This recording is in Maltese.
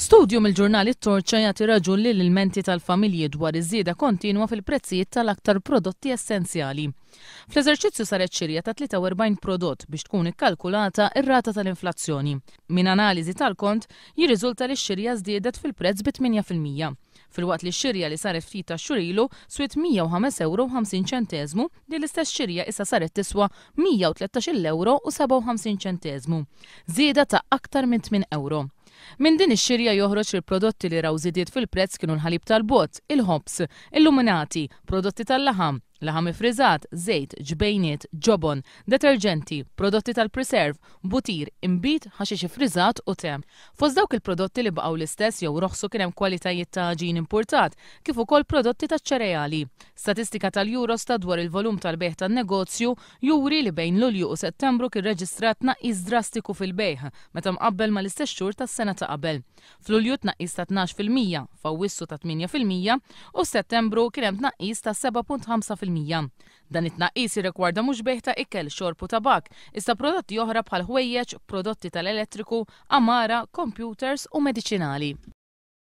Studju mill-ġurnal It-Torċa jagħti raġun lill-ilmenti tal-familji dwar iż-żieda kontinwa fil-prezzijiet tal-aktar prodotti essenzjali. Fl-eżerċizzju saret xirja ta' 43 prodott biex tkun ikkalkulata r-rata tal-inflazzjoni. Minn analiżi tal-kont jirriżulta li x-xirja żdiedet fil-prezz bi 8%. Filwaqt li x-xirja li saret ftit tax-xhur ilu swiet 105 ewro u 50 ċenteżmu, din l-istess xirja issa saret tiswa 113-il ewro u 57 ċenteżmu. Żieda ta' aktar minn 8 ewro. Minn din ix-xirja joħroġ li l-prodotti li raw żidiet fil-prezz kienu l-ħalib tal-bott, il-ħobż, illuminati, prodotti tal-laħam, laħam iffriżat, żejt, ġbejniet, ġobon, deterġenti, prodotti tal-preserve, butir, inbid, ħaxix iffriżat u te. Fost dawk il-prodotti li baqgħu l-istess jew roħsu kien hemm kwalitajiet ta' għaġin importat, kif ukoll prodotti taċ-ċereali. Statistika tal-Eurostat dwar il-volum tal-bejgħ tan-negozju juri li bejn Lulju u Settembru kien reġistrat tnaqqis drastiku fil-bejgħ meta mqabbel mal-istess xhur tas-sena ta' qabel. F'Lulju tnaqqis ta' 12%, f'Awwissu ta' 8% u f'Settembru kien hemm tnaqqis ta' 7.5%. Dan it-tnaqqis jirrigwarda mhux bejgħ ta' ikel, xorb u tabakk, iżda prodotti oħra bħal ħwejjeġ, prodotti tal-elettriku, għamara, kompjuters u mediċinali.